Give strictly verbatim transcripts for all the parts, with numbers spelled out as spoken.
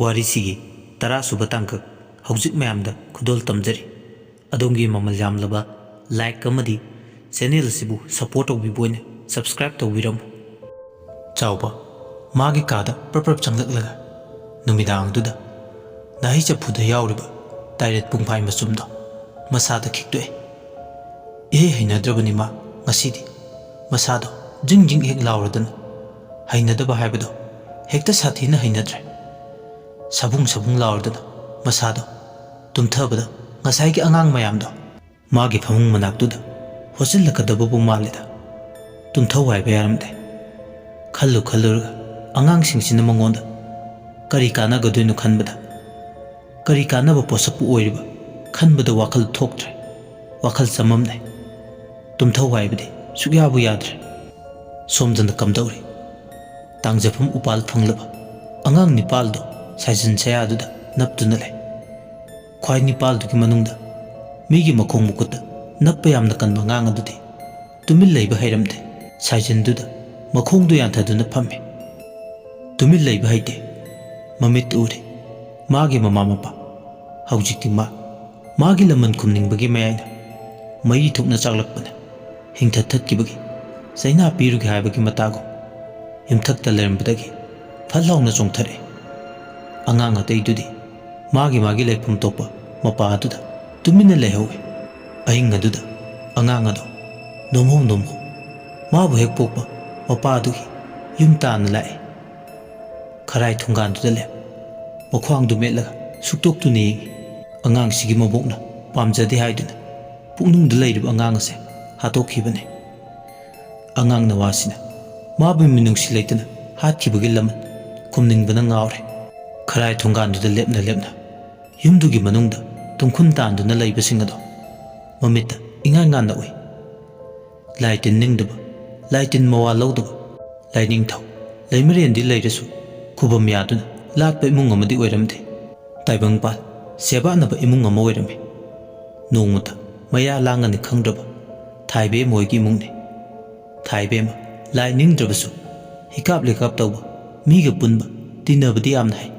ꯋꯥꯔꯤꯁꯤꯒꯤ ꯇꯔꯥꯁꯨꯕ ꯇꯥꯡꯀꯛ ꯍꯧꯖꯤꯛ ꯃꯌꯥꯝꯗ ꯈꯨꯗꯣꯜ ꯇꯝꯖꯔꯤ꯫ ꯑꯗꯣꯝꯒꯤ ꯃꯃꯜ ꯌꯥꯝꯂꯕ like ꯑꯃꯗꯤ channel ꯑꯁꯤꯕꯨ support ꯇꯧꯕꯤꯕ ꯑꯣꯏꯅ subscribe ꯇꯧꯕꯤꯔꯝꯃꯨ꯫ ꯆꯥꯎꯕ ꯃꯥꯒꯤ ꯀꯥꯗ ꯄ꯭ꯔꯞ ꯄ꯭ꯔꯞ ꯆꯪꯂꯛꯂꯒ ꯅꯨꯃꯤꯗꯥꯡꯗꯨꯗ ꯅꯥꯍꯩ ꯆꯐꯨꯗ ꯌꯥꯎꯔꯤꯕ ꯇꯥꯏꯔꯦꯠ ꯄꯨꯡꯐꯥꯏ ꯃꯆꯨꯝꯗꯣ ꯃꯁꯥꯗ ꯈꯤꯛꯇꯣꯛꯑꯦ꯫ ꯏꯍꯩ ꯍꯩꯅꯗ꯭ꯔꯕꯅꯤ ꯃꯥ ꯉꯁꯤꯗꯤ꯫ ꯃꯁꯥꯗꯣ ꯖꯤꯡ ꯖꯤꯡ ꯍꯦꯛ ꯂꯥꯎꯔꯗꯅ ꯍꯩꯅꯗꯕ ꯍꯥꯏꯕꯗꯣ ꯍꯦꯛꯇ ꯁꯥꯊꯤꯅ ꯍꯩꯅꯗ꯭ꯔꯦ꯫ ꯁꯥꯕꯨꯡ ꯁꯥꯕꯨꯡ ꯂꯥꯎꯔꯗꯅ ꯃꯁꯥꯗꯣ ꯇꯨꯝꯊꯕꯗ ꯉꯁꯥꯏꯒꯤ ꯑꯉꯥꯡ ꯃꯌꯥꯝꯗꯣ ꯃꯥꯒꯤ ꯐꯃꯨꯡ ꯃꯅꯥꯛꯇꯨꯗ ꯍꯣꯠꯆꯤꯜꯂꯛꯀꯗꯕꯕꯨ ꯃꯥꯜꯂꯦꯗ꯫ ꯇꯨꯝꯊꯧ ꯍꯥꯏꯕ ꯌꯥꯔꯝꯗꯦ꯫ ꯈꯜꯂꯨ ꯈꯜꯂꯨꯔꯒ ꯑꯉꯥꯡꯁꯤꯡꯁꯤꯅ ꯃꯉꯣꯟꯗ ꯀꯔꯤ ꯀꯥꯟꯅꯒꯗꯣꯏꯅꯣ ꯈꯟꯕꯗ ꯀꯔꯤ ꯀꯥꯟꯅꯕ ꯄꯣꯠꯁꯛꯄꯨ ꯑꯣꯏꯔꯤꯕ ꯈꯟꯕꯗ ꯋꯥꯈꯜ ꯊꯣꯛꯇ꯭ꯔꯦ꯫ ꯋꯥꯈꯜ ꯆꯃꯝꯅꯩ꯫ ꯇꯨꯝꯊꯧ ꯍꯥꯏꯕꯗꯤ ꯁꯨꯛꯌꯥꯕꯨ ꯌꯥꯗ꯭ꯔꯦ꯫ ꯁꯣꯝꯗꯅ ꯀꯝꯗꯧꯔꯤ? ꯇꯥꯡꯖꯐꯝ ꯎꯄꯥꯜ ꯐꯪꯂꯕ ꯑꯉꯥꯡ ꯅꯤꯄꯥꯜꯗꯣ ꯁꯥꯏꯖꯤꯟ ꯁꯌꯥꯗꯨꯗ ꯅꯞꯇꯨꯅ ꯂꯩ꯫ ꯈ꯭ꯋꯥꯏ ꯅꯤꯄꯥꯜꯗꯨꯒꯤ ꯃꯅꯨꯡꯗ ꯃꯤꯒꯤ ꯃꯈꯣꯡ ꯃꯈꯨꯠꯇ ꯅꯞꯄ ꯌꯥꯝꯅ ꯀꯟꯕ ꯑꯉꯥꯡ ꯑꯗꯨꯗꯤ ꯇꯨꯃꯤꯟ ꯂꯩꯕ ꯍꯩꯔꯝꯗꯦ꯫ ꯁꯥꯏꯖꯤꯟꯗꯨꯗ ꯃꯈꯣꯡꯗꯨ ꯌꯥꯟꯊꯗꯨꯅ ꯐꯝꯃꯤ꯫ ꯇꯨꯃꯤꯟ ꯂꯩꯕ ꯍꯩꯇꯦ꯫ ꯃꯃꯤꯠ ꯎꯔꯤ꯫ ꯃꯥꯒꯤ ꯃꯃꯥ ꯃꯄꯥ꯫ ꯍꯧꯖꯤꯛꯇꯤ ꯃꯥ ꯃꯥꯒꯤ ꯂꯃꯟ ꯈꯨꯝꯅꯤꯡꯕꯒꯤ ꯃꯌꯥꯏꯅ ꯃꯩ ꯊꯣꯛꯅ ꯆꯥꯛꯂꯛꯄꯅ ꯍꯤꯡꯊꯠ ꯊꯠꯈꯤꯕꯒꯤ ꯆꯩꯅꯥ ꯄꯤꯔꯨꯒꯦ ꯍꯥꯏꯕꯒꯤ ꯃꯇꯥꯒꯨꯝ ꯌꯨꯝꯊꯛꯇ ꯂꯩꯔꯝꯕꯗꯒꯤ ꯐꯠ ꯂꯥꯎꯅ ꯆꯣꯡꯊꯔꯛꯏ꯫ ꯑꯉꯥꯡ ꯑꯇꯩꯗꯨꯗꯤ ꯃꯥꯒꯤ ꯃꯥꯒꯤ ꯂꯩꯐꯝ ꯊꯣꯛꯄ ꯃꯄꯥ ꯑꯗꯨꯗ ꯇꯨꯃꯤꯟꯅ ꯂꯩꯍꯧꯏ꯫ ꯑꯍꯤꯡ ꯑꯗꯨꯗ ꯑꯉꯥꯡ ꯑꯗꯨ ꯅꯣꯝꯍꯧ ꯅꯣꯝꯍꯧ ꯃꯥꯕꯨ ꯍꯦꯛ ꯄꯣꯛꯄ ꯃꯄꯥ ꯑꯗꯨꯒꯤ ꯌꯨꯝ ꯇꯥꯟꯅ ꯂꯥꯛꯏ꯫ ꯈꯔꯥꯏ ꯊꯣꯡꯒꯥꯟꯗꯨꯗ ꯂꯦꯞ ꯃꯈ꯭ꯋꯥꯡꯗꯨ ꯃꯦꯠꯂꯒ ꯁꯨꯛꯇꯣꯛꯇꯨꯅ ꯌꯦꯡꯏ꯫ ꯑꯉꯥꯡꯁꯤꯒꯤ ꯃꯕꯣꯛꯅ ꯄꯥꯝꯖꯗꯦ ꯍꯥꯏꯗꯨꯅ ꯄꯨꯛꯅꯨꯡꯗ ꯂꯩꯔꯤꯕ ꯑꯉꯥꯡ ꯑꯁꯦ ꯍꯥꯠꯇꯣꯛꯈꯤꯕꯅꯤ꯫ ꯑꯉꯥꯡ ꯅꯋꯥꯁꯤꯅ ꯃꯥꯕꯨ ꯃꯤꯅꯨꯡꯁꯤ ꯂꯩꯇꯅ ꯍꯥꯠꯈꯤꯕꯒꯤ ꯂꯃꯟ ꯈꯨꯝꯅꯤꯡꯕꯅ ꯉꯥꯎꯔꯦ꯫ ꯈꯔꯥꯏ ꯊꯣꯡꯒꯥꯟꯗꯨꯗ ꯂꯦꯞꯅ ꯂꯦꯞꯅ ꯌꯨꯝꯗꯨꯒꯤ ꯃꯅꯨꯡꯗ ꯇꯨꯡꯈꯨꯟ ꯇꯥꯟꯗꯨꯅ ꯂꯩꯕꯁꯤꯡ ꯑꯗꯣ ꯃꯃꯤꯠꯇ ꯏꯉꯥꯟ ꯉꯥꯟꯅ ꯎꯏ꯫ ꯂꯥꯏ ꯇꯤꯟ ꯅꯤꯡꯗꯕ, ꯂꯥꯏ ꯇꯤꯟ ꯃꯋꯥ ꯂꯧꯗꯕ, ꯂꯥꯏꯅꯤꯡꯊꯧ, ꯂꯩꯃꯔꯦꯟꯗꯤ ꯂꯩꯔꯁꯨ ꯈꯨꯕꯝ ꯌꯥꯗꯨꯅ ꯂꯥꯠꯄ ꯏꯃꯨꯡ ꯑꯃꯗꯤ ꯑꯣꯏꯔꯝꯗꯦ꯫ ꯇꯥꯏꯕꯪꯄꯥꯜ, ꯁꯦꯕꯥꯅꯕ ꯏꯃꯨꯡ ꯑꯃ ꯑꯣꯏꯔꯝꯃꯤ꯫ ꯅꯣꯡꯃꯇ ꯃꯩꯔꯥ ꯂꯥꯡꯒꯅꯤ ꯈꯪꯗ꯭ꯔꯕ ꯊꯥꯏꯕꯦꯝ ꯍꯣꯏꯒꯤ ꯏꯃꯨꯡꯅꯤ꯫ ꯊꯥꯏꯕꯦꯝ ꯂꯥꯏ ꯅꯤꯡꯗ꯭ꯔꯕꯁꯨ ꯍꯤꯀꯥꯞ ꯂꯤꯀꯥꯞ ꯇꯧꯕ, ꯃꯤꯒ ꯄꯨꯟꯕ, ꯇꯤꯟꯅꯕꯗꯤ ꯌꯥꯝꯅ ꯍꯩ꯫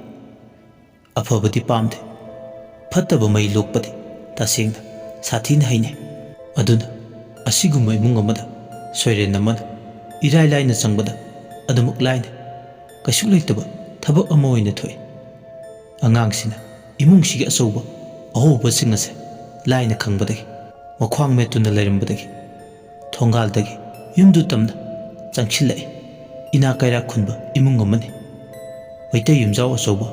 ꯑꯐꯕꯗꯤ ꯄꯥꯝꯗꯦ꯫ ꯐꯠꯇꯕ ꯃꯩ ꯂꯣꯛꯄꯗꯤ ꯇꯁꯦꯡꯅ ꯁꯥꯊꯤꯅ ꯍꯩꯅꯩ꯫ ꯑꯗꯨꯅ ꯑꯁꯤꯒꯨꯝꯕ ꯏꯃꯨꯡ ꯑꯃꯗ ꯁꯣꯏꯔꯦꯟ ꯑꯃꯅ ꯏꯔꯥꯏ ꯂꯥꯏꯅ ꯆꯪꯕꯗ ꯑꯗꯨꯃꯛ ꯂꯥꯏꯅ ꯀꯩꯁꯨ ꯂꯩꯇꯕ ꯊꯕꯛ ꯑꯃ ꯑꯣꯏꯅ ꯊꯣꯛꯏ꯫ ꯑꯉꯥꯡꯁꯤꯅ ꯏꯃꯨꯡꯁꯤꯒꯤ ꯑꯆꯧꯕ ꯑꯍꯧꯕꯁꯤꯡ ꯑꯁꯦ ꯂꯥꯏꯅ ꯈꯪꯕꯗꯒꯤ ꯃꯈ꯭ꯋꯥꯡ ꯃꯦꯠꯇꯨꯅ ꯂꯩꯔꯝꯕꯗꯒꯤ ꯊꯣꯡꯒꯥꯜꯗꯒꯤ ꯌꯨꯝꯗꯨ ꯇꯝꯅ ꯆꯪꯁꯤꯜꯂꯛꯏ꯫ ꯏꯅꯥ ꯀꯩꯔꯥꯛ ꯈꯨꯟꯕ ꯏꯃꯨꯡ ꯑꯃꯅꯤ꯫ ꯃꯩꯇꯩ ꯌꯨꯝꯖꯥꯎ ꯑꯆꯧꯕ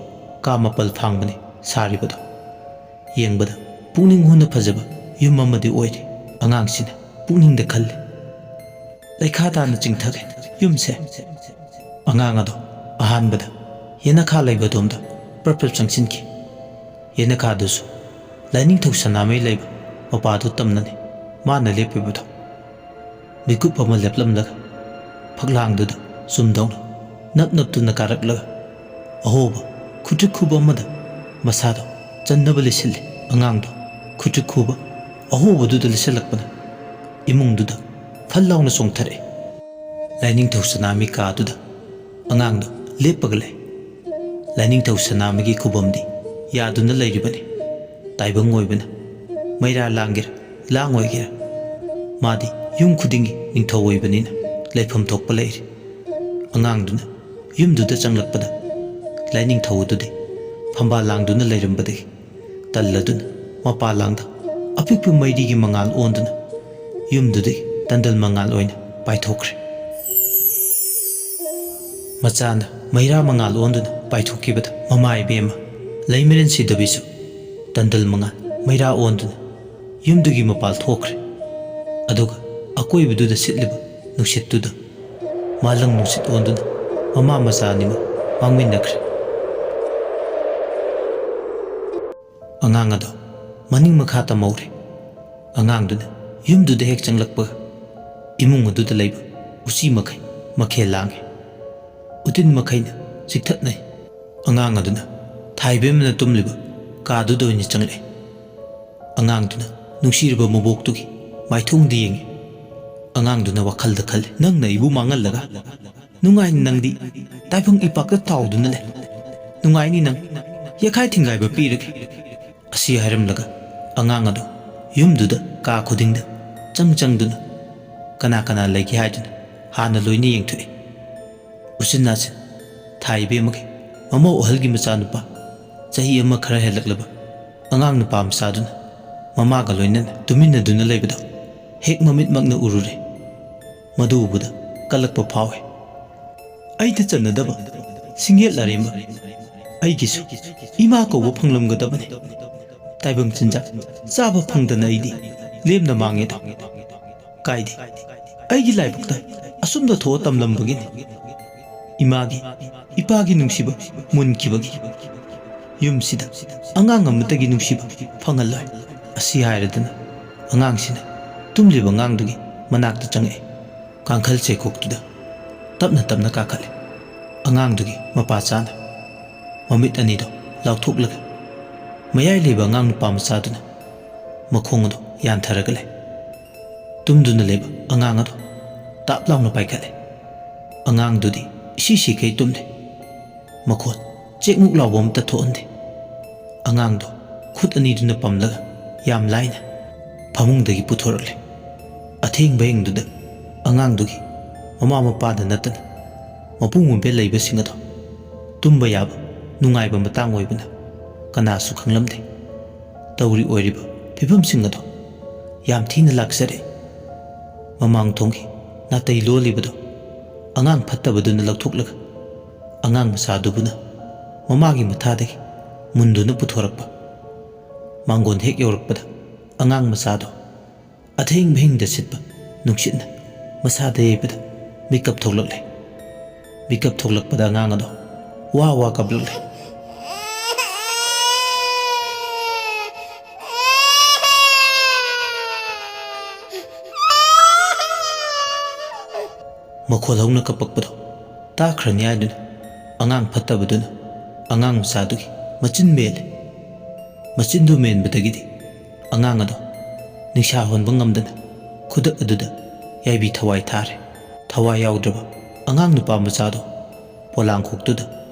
ꯀꯥ ꯃꯥꯄꯜ ꯐꯥꯡꯕꯅꯤ ꯁꯥꯔꯤꯕꯗꯣ꯫ ꯌꯦꯡꯕꯗ ꯄꯨꯛꯅꯤꯡ ꯍꯨꯅ ꯐꯖꯕ ꯌꯨꯝ ꯑꯃꯗꯤ ꯑꯣꯏꯔꯤ꯫ ꯑꯉꯥꯡꯁꯤꯅ ꯄꯨꯛꯅꯤꯡꯗ ꯈꯜꯂꯤ, "ꯂꯩꯈꯥ ꯇꯥꯅ ꯆꯤꯡꯊꯒꯦ ꯌꯨꯝꯁꯦ"꯫ ꯑꯉꯥꯡ ꯑꯗꯣ ꯑꯍꯥꯟꯕꯗ ꯌꯦꯅꯈꯥ ꯂꯩꯕ ꯑꯗꯣꯝꯗ ꯄ꯭ꯔꯞ ꯄ꯭ꯔꯞ ꯆꯪꯁꯤꯟꯈꯤ꯫ ꯌꯦꯅꯈꯥꯗꯨꯁꯨ ꯂꯥꯏꯅꯤꯡꯊꯧ ꯁꯅꯥꯃꯍꯤ ꯂꯩꯕ ꯃꯄꯥꯗꯨ ꯇꯝꯅꯅꯤ ꯃꯥꯅ ꯂꯦꯞꯄꯤꯕꯗꯣ꯫ ꯃꯤꯀꯨꯞ ꯑꯃ ꯂꯦꯞꯂꯝꯂꯒ ꯐꯛꯂꯥꯡꯗꯨꯗ ꯆꯨꯝꯗꯧꯅ ꯅꯞ ꯅꯞꯇꯨꯅ ꯀꯥꯔꯛꯂꯒ ꯑꯍꯣꯕ ꯈꯨꯇ꯭ꯔꯤꯛ ꯈꯨꯕ ꯑꯃꯗ ꯃꯁꯥꯗꯣ ꯆꯟꯅꯕ ꯂꯤꯠꯁꯤꯜꯂꯤ꯫ ꯑꯉꯥꯡꯗꯣ ꯈꯨꯇ꯭ꯔꯤꯛ ꯈꯨꯕ ꯑꯍꯣꯕꯗꯨꯗ ꯂꯤꯠꯁꯤꯜꯂꯛꯄꯅ ꯏꯃꯨꯡꯗꯨꯗ ꯐꯜ ꯂꯥꯎꯅ ꯆꯣꯡꯊꯔꯛꯏ꯫ ꯂꯥꯏꯅꯤꯡꯊꯧ ꯁꯅꯥꯃꯍꯤ ꯀꯥꯗꯨꯗ ꯑꯉꯥꯡꯗꯣ ꯂꯦꯞꯄꯒ ꯂꯩ꯫ ꯂꯥꯏꯅꯤꯡꯊꯧ ꯁꯅꯥꯃꯍꯤꯒꯤ ꯈꯨꯕꯝꯗꯤ ꯌꯥꯗꯨꯅ ꯂꯩꯔꯤꯕꯅꯤ꯫ ꯇꯥꯏꯕꯪ ꯑꯣꯏꯕꯅ ꯃꯩꯔꯥ ꯂꯥꯡꯒꯦꯔꯥ ꯂꯥꯡꯉꯣꯏꯒꯦꯔꯥ, ꯃꯥꯗꯤ ꯌꯨꯝ ꯈꯨꯗꯤꯡꯒꯤ ꯅꯤꯡꯊꯧ ꯑꯣꯏꯕꯅꯤꯅ ꯂꯩꯐꯝ ꯊꯣꯛꯄ ꯂꯩꯔꯤ꯫ ꯑꯉꯥꯡꯗꯨꯅ ꯌꯨꯝꯗꯨꯗ ꯆꯪꯂꯛꯄꯗ ꯂꯥꯏꯅꯤꯡꯊꯧ ꯑꯗꯨꯗꯤ ꯐꯝꯕꯥꯜ ꯂꯥꯡꯗꯨꯅ ꯂꯩꯔꯝꯕꯗꯒꯤ ꯇꯜꯂꯗꯨꯅ ꯃꯄꯥꯜ ꯂꯥꯡꯗ ꯑꯄꯤꯛꯄ ꯃꯩꯔꯤꯒꯤ ꯃꯉꯥꯜ ꯑꯣꯟꯗꯨꯅ ꯌꯨꯝꯗꯨꯗꯒꯤ ꯇꯟꯗꯜ ꯃꯉꯥꯜ ꯑꯣꯏꯅ ꯄꯥꯏꯊꯣꯛꯈ꯭ꯔꯦ꯫ ꯃꯆꯥꯅ ꯃꯩꯔꯥ ꯃꯉꯥꯜ ꯑꯣꯟꯗꯨꯅ ꯄꯥꯏꯊꯣꯛꯈꯤꯕꯗ ꯃꯃꯥ ꯏꯕꯦꯝꯃ ꯂꯩꯃꯔꯦꯟ ꯁꯤꯗꯕꯤꯁꯨ ꯇꯟꯗꯜ ꯃꯉꯥꯜ ꯃꯩꯔꯥ ꯑꯣꯟꯗꯨꯅ ꯌꯨꯝꯗꯨꯒꯤ ꯃꯄꯥꯜ ꯊꯣꯛꯈ꯭ꯔꯦ꯫ ꯑꯗꯨꯒ ꯑꯀꯣꯏꯕꯗꯨꯗ ꯁꯤꯠꯂꯤꯕ ꯅꯨꯡꯁꯤꯠꯇꯨꯗ ꯃꯥꯂꯪ ꯅꯨꯡꯁꯤꯠ ꯑꯣꯟꯗꯨꯅ ꯃꯃꯥ ꯃꯆꯥ ꯑꯅꯤꯃꯛ ꯃꯥꯡꯃꯤꯟꯅꯈ꯭ꯔꯦ꯫ ꯑꯉꯥꯡ ꯑꯗꯣ ꯃꯅꯤꯡ ꯃꯈꯥ ꯇꯝꯍꯧꯔꯦ꯫ ꯑꯉꯥꯡꯗꯨꯅ ꯌꯨꯝꯗꯨꯗ ꯍꯦꯛ ꯆꯪꯂꯛꯄꯒ ꯏꯃꯨꯡ ꯑꯗꯨꯗ ꯂꯩꯕ ꯎꯆꯤ ꯃꯈꯩ ꯃꯈꯦꯜ ꯂꯥꯡꯉꯤ꯫ ꯎꯇꯤꯟ ꯃꯈꯩꯅ ꯆꯤꯛꯊꯠꯅꯩ꯫ ꯑꯉꯥꯡ ꯑꯗꯨꯅ ꯊꯥꯏꯕꯦꯝꯃꯅ ꯇꯨꯝꯂꯤꯕ ꯀꯥꯗꯨꯗ ꯑꯣꯏꯅ ꯆꯪꯂꯛꯏ꯫ ꯑꯉꯥꯡꯗꯨꯅ ꯅꯨꯡꯁꯤꯔꯕ ꯃꯕꯣꯛꯇꯨꯒꯤ ꯃꯥꯏꯊꯣꯡꯗ ꯌꯦꯡꯉꯤ꯫ ꯑꯉꯥꯡꯗꯨꯅ ꯋꯥꯈꯜꯗ ꯈꯜꯂꯤ, "ꯅꯪꯅ ꯑꯩꯕꯨ ꯃꯥꯡꯍꯜꯂꯒ ꯅꯨꯡꯉꯥꯏꯅ ꯅꯪꯗꯤ ꯇꯥꯏꯕꯪ ꯏꯄꯥꯛꯇ ꯇꯥꯎꯗꯨꯅ ꯂꯩ꯫ ꯅꯨꯡꯉꯥꯏꯅꯤ ꯅꯪ, ꯌꯦꯈꯥꯏ ꯊꯤꯡꯒꯥꯏꯕ ꯄꯤꯔꯒꯦ꯫" ꯑꯁꯤ ꯍꯥꯏꯔꯝꯂꯒ ꯑꯉꯥꯡ ꯑꯗꯨ ꯌꯨꯝꯗꯨꯗ ꯀꯥ ꯈꯨꯗꯤꯡꯗ ꯆꯪ ꯆꯪꯗꯨꯅ ꯀꯅꯥ ꯀꯅꯥ ꯂꯩꯒꯦ ꯍꯥꯏꯗꯨꯅ ꯍꯥꯟꯅ ꯂꯣꯏꯅ ꯌꯦꯡꯊꯣꯛꯏ꯫ ꯎꯆꯤꯟ ꯅꯥꯆꯤꯟ ꯊꯥ ꯏꯕꯦꯝꯃꯒꯤ ꯃꯃꯧ ꯑꯍꯜꯒꯤ ꯃꯆꯥꯅꯨꯄꯥ ꯆꯍꯤ ꯑꯃ ꯈꯔ ꯍꯦꯜꯂꯛꯂꯕ ꯑꯉꯥꯡ ꯅꯨꯄꯥ ꯃꯆꯥꯗꯨꯅ ꯃꯃꯥꯒ ꯂꯣꯏꯅꯅ ꯇꯨꯃꯤꯟꯅꯗꯨꯅ ꯂꯩꯕꯗꯣ ꯍꯦꯛ ꯃꯃꯤꯠꯃꯛꯅ ꯎꯔꯨꯔꯦ꯫ ꯃꯗꯨ ꯎꯕꯗ ꯀꯜꯂꯛꯄ ꯐꯥꯎꯏ꯫ ꯑꯩꯗ ꯆꯟꯅꯗꯕ ꯁꯤꯡꯌꯦꯠ ꯂꯥꯔꯦꯝꯕ ꯑꯩꯒꯤꯁꯨ ꯏꯃꯥ ꯀꯧꯕ ꯐꯪꯂꯝꯒꯗꯕꯅꯤ꯫ ꯇꯥꯏꯕꯪ ꯆꯤꯟꯖꯥꯛ ꯆꯥꯕ ꯐꯪꯗꯅ ꯑꯩꯗꯤ ꯂꯦꯝꯅ ꯃꯥꯡꯉꯦꯗꯣ꯫ ꯀꯥꯏꯗꯦ, ꯑꯩꯒꯤ ꯂꯥꯏꯕꯛꯇ ꯑꯁꯨꯝꯅ ꯊꯣꯛꯑ ꯇꯝꯂꯝꯕꯒꯤꯅꯤ꯫ ꯏꯃꯥꯒꯤ, ꯏꯄꯥꯒꯤ ꯅꯨꯡꯁꯤꯕ ꯃꯨꯟꯈꯤꯕꯒꯤ ꯌꯨꯝꯁꯤꯗ ꯑꯉꯥꯡ ꯑꯃꯠꯇꯒꯤ ꯅꯨꯡꯁꯤꯕ ꯐꯪꯍꯜꯂꯣꯏ꯫ ꯑꯁꯤ ꯍꯥꯏꯔꯗꯨꯅ ꯑꯉꯥꯡꯁꯤꯅ ꯇꯨꯝꯂꯤꯕ ꯑꯉꯥꯡꯗꯨꯒꯤ ꯃꯅꯥꯛꯇ ꯆꯪꯉꯛꯏ꯫ ꯀꯥꯡꯈꯜ ꯆꯩꯈꯣꯛꯇꯨꯗ ꯇꯞꯅ ꯇꯞꯅ ꯀꯥꯈꯠꯂꯦ꯫ ꯑꯉꯥꯡꯗꯨꯒꯤ ꯃꯄꯥ ꯆꯥꯅ ꯃꯃꯤꯠ ꯑꯅꯤꯗꯣ ꯂꯥꯎꯊꯣꯛꯂꯒ ꯃꯌꯥꯏ ꯂꯩꯕ ꯑꯉꯥꯡ ꯅꯨꯄꯥ ꯃꯆꯥꯗꯨꯅ ꯃꯈꯣꯡ ꯑꯗꯨ ꯌꯥꯟꯊꯔꯒ ꯂꯩ꯫ ꯇꯨꯝꯗꯨꯅ ꯂꯩꯕ ꯑꯉꯥꯡ ꯑꯗꯨ ꯇꯥꯞ ꯂꯥꯎꯅ ꯄꯥꯏꯈꯠꯂꯦ꯫ ꯑꯉꯥꯡꯗꯨꯗꯤ ꯏꯁꯤ ꯁꯤꯈꯩ ꯇꯨꯝꯂꯦ꯫ ꯃꯈꯣꯟ ꯆꯦꯛꯃꯨꯛ ꯂꯥꯎꯕ ꯑꯃꯇ ꯊꯣꯛꯍꯟꯗꯦ꯫ ꯑꯉꯥꯡꯗꯣ ꯈꯨꯠ ꯑꯅꯤꯗꯨꯅ ꯄꯝꯂꯒ ꯌꯥꯝ ꯂꯥꯏꯅ ꯐꯃꯨꯡꯗꯒꯤ ꯄꯨꯊꯣꯔꯛꯂꯦ꯫ ꯑꯊꯦꯡꯕ ꯍꯌꯦꯡꯗꯨꯗ ꯑꯉꯥꯡꯗꯨꯒꯤ ꯃꯃꯥ ꯃꯄꯥꯗ ꯅꯠꯇꯅ ꯃꯄꯨ ꯃꯄꯦꯜ ꯂꯩꯕꯁꯤꯡ ꯑꯗꯣ ꯇꯨꯝꯕ ꯌꯥꯕ ꯅꯨꯡꯉꯥꯏꯕ ꯃꯇꯥꯡ ꯑꯣꯏꯕꯅ ꯀꯅꯥꯁꯨ ꯈꯪꯂꯝꯗꯦ꯫ ꯇꯧꯔꯤ ꯑꯣꯏꯔꯤꯕ ꯐꯤꯕꯝꯁꯤꯡ ꯑꯗꯣ ꯌꯥꯝ ꯊꯤꯅ ꯂꯥꯛꯆꯔꯦ꯫ ꯃꯃꯥꯡ ꯊꯣꯡꯒꯤ ꯅꯥꯇꯩ ꯂꯣꯜꯂꯤꯕꯗꯣ ꯑꯉꯥꯡ ꯐꯠꯇꯕꯗꯨꯅ ꯂꯧꯊꯣꯛꯂꯒ ꯑꯉꯥꯡ ꯃꯆꯥꯗꯨꯕꯨꯅ ꯃꯃꯥꯒꯤ ꯃꯊꯥꯗꯒꯤ ꯃꯨꯟꯗꯨꯅ ꯄꯨꯊꯣꯔꯛꯄ꯫ ꯃꯥꯡꯒꯣꯟ ꯍꯦꯛ ꯌꯧꯔꯛꯄꯗ ꯑꯉꯥꯡ ꯃꯆꯥꯗꯣ ꯑꯊꯦꯡꯕ ꯍꯤꯡꯗ ꯁꯤꯠꯄ ꯅꯨꯡꯁꯤꯠꯅ ꯃꯁꯥꯗ ꯌꯩꯕꯗ ꯃꯤꯀꯞ ꯊꯣꯛꯂꯛꯂꯦ꯫ ꯃꯤꯀꯞ ꯊꯣꯛꯂꯛꯄꯗ ꯑꯉꯥꯡ ꯑꯗꯣ ꯋꯥ ꯋꯥ ꯀꯞꯂꯛꯂꯦ꯫ ꯃꯈꯣꯜ ꯍꯧꯅ ꯀꯞꯄꯛꯄꯗꯣ ꯇꯥꯈ꯭ꯔꯅꯤ ꯍꯥꯏꯗꯨꯅ ꯑꯉꯥꯡ ꯐꯠꯇꯕꯗꯨꯅ ꯑꯉꯥꯡ ꯃꯆꯥꯗꯨꯒꯤ ꯃꯆꯤꯟ ꯃꯦꯜꯂꯦ꯫ ꯃꯆꯤꯟꯗꯨ ꯃꯦꯟꯕꯗꯒꯤꯗꯤ ꯑꯉꯥꯡ ꯑꯗꯣ ꯅꯤꯡꯁꯥ ꯍꯣꯟꯕ ꯉꯝꯗꯅ ꯈꯨꯗꯛ ꯑꯗꯨꯗ ꯌꯥꯏꯕꯤ ꯊꯋꯥꯏ ꯊꯥꯔꯦ꯫ ꯊꯋꯥꯏ ꯌꯥꯎꯗ꯭ꯔꯕ ꯑꯉꯥꯡ ꯅꯨꯄꯥ ꯃꯆꯥꯗꯣ ꯄꯣꯂꯥꯡꯈꯣꯛꯇꯨꯗ